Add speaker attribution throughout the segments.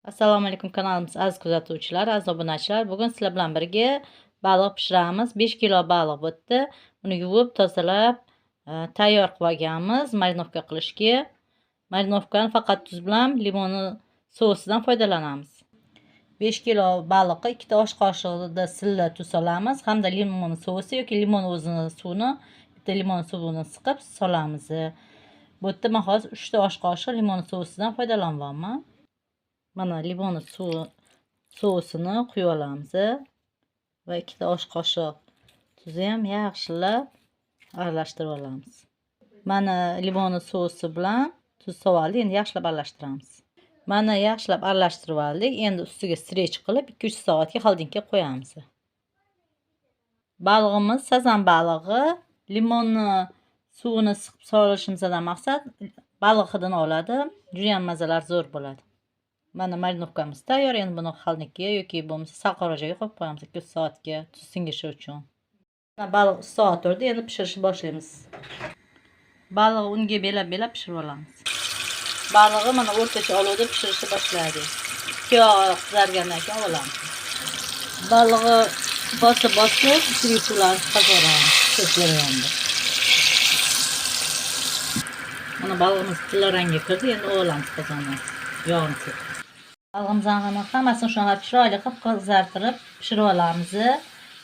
Speaker 1: Assalomu alaykum kanalimiz aziz kuzatuvchilar, aziz obunachilar. Bugun sizlar bilan birga baliq pishiramiz. 5 kilo baliq bo'tdi. Uni yuvib, tozalab, tayyor qilib olganmiz marinovka qilishga. Marinovkani faqat tuz bilan limonni sousidan foydalanamiz. 5 kilo baliqqa 2 ta osh qoshig'ida silla tuz solamiz hamda limon sousi yoki limon o'zini suvini, bitta limon suvini siqib solamiz. Bu yerda men hozir 3 ta osh qoshiq limon sousidan foydalanyapman. Mana limon suvi sousini quyib olamiz va 2 ta osh qoshiq tuzni ham yaxshilab aralashtirib olamiz. Mana limon sousi bilan tuz soldik, endi yaxshilab aralashtiramiz. Mana yaxshilab aralashtirib oldik. Endi ustiga strech qilib 2-3 soatga xolodilnikka qo'yamiz. Balig'imiz sazan balig'i, limonni suvini siqib solishimizdan maqsad baliq hidini oladi, juda ham mazalar zo'r bo'ladi. Mana marinovkamiz tayyor. Endi buni xolodilnikka yoki bo'lmasa salqinroq joyga qo'yib qo'yamiz 2-3 soatga tuz singishi uchun. Mana baliq 3 soat turdi, endi pishirishni boshlaymiz. Balig'i unga belab-belab pishirib olamiz. Balig'i mana o'rtacha olovda pishirishni boshladik. Yog' qizargandan keyin olamiz. Balig'i bosib-bosib ichidagi suvlarni chiqarib yuboramiz pishirish jarayonida. Mana balig'imiz tilla rangga kirdi, endi olamiz qozondan. Yog'ini sepib. Balig'imizni hammasini shunaqa chiroyli qilib qizartirib pishirib olamiz.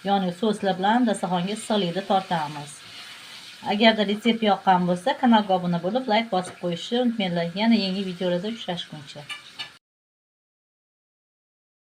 Speaker 1: Yoniga souslar bilan dasturxonga issiqlikda tortamiz. Agarda retsept yoqqan bo'lsa, kanalga obuna bo'lib, layk bosib qo'yishni unutmanglar. Yana yangi videolarda uchrashguncha.